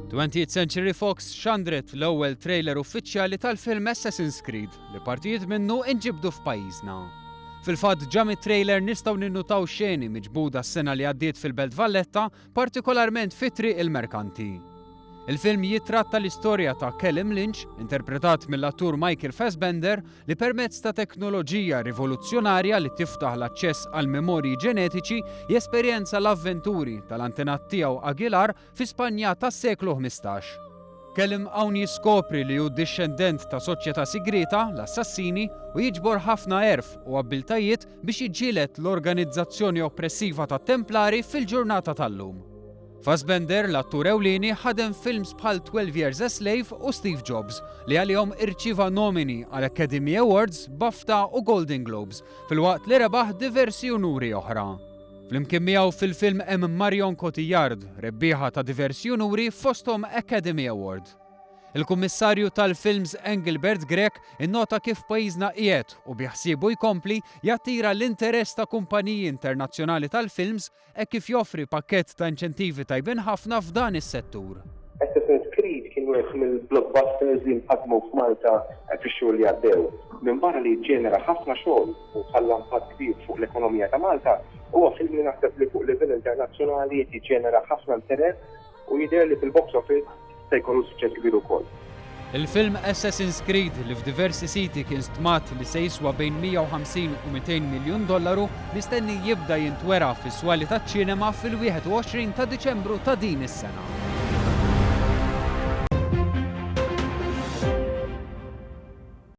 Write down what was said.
20th Century Fox xandret l-ewwel trailer uffiċjali tal-film Assassin's Creed li partijiet minnu inġibdu f'pajjiżna. Fil-fatt ġa mit-trailer nistgħu ninnutaw xeni miġbuda s-sena li għaddiet fil-Belt Valletta, partikolarment fi Triq il-Merkanti. Il-film jittratta l-istorja ta' Callum Lynch, interpretat mill-attur Michael Fassbender, li permezz ta' teknoloġija rivoluzzjonarja li tiftaħ l-aċċess għal memorji ġenetiċi jesperjenza l-avventuri tal-antenat tiegħu Aguilar fi Spanja tas-seklu 15. Callum hawn jiskopri li hu dixxendent ta' soċjetà sigrieta, l-Assassini, u jiġbor ħafna għerf u abbiltajiet biex jiġġieled l-organizzazzjoni oppressiva tat-Templari fil-ġurnata tal-lum. Fassbender, l-attur ewlieni, ħadem f'films bħal 12 Years a Slave u Steve Jobs, li għalihom irċieva nomini għal Academy Awards, BAFTA u Golden Globes, filwaqt li rebaħ diversi unuri oħra. Flimkien miegħu fil-film hemm Marion Cotillard, rebbieħa ta' diversi unuri fosthom Academy Award. Il-Kummissarju tal-Films Engelbert Grech innota kif pajjiżna qiegħed u biħsiebu jkompli jattira l-interess ta' kumpaniji internazzjonali tal-films hekk kif joffri pakkett ta' inċentivi tajbin ħafna f'dan is-settur. Assassin's Creed kien wieħed mill-blockbusters li nħadmu f'Malta fix-xhur li għaddew. Minbarra li ġġenera ħafna xogħol u ħalla impatt kbir fuq l-ekonomija ta' Malta, huwa film li naħseb li fuq livell internazzjonali qed jiġġenera ħafna interess u jidher li fil-box office se jkollu suċċess kbir ukoll. Il-film Assassin's Creed, li f'diversi siti kien stmat li se jiswa bejn 150 u 200 miljun dollaru, mistenni jibda jintwera fis-swali taċ-ċinema fil-21 ta' Diċembru ta' din is-sena.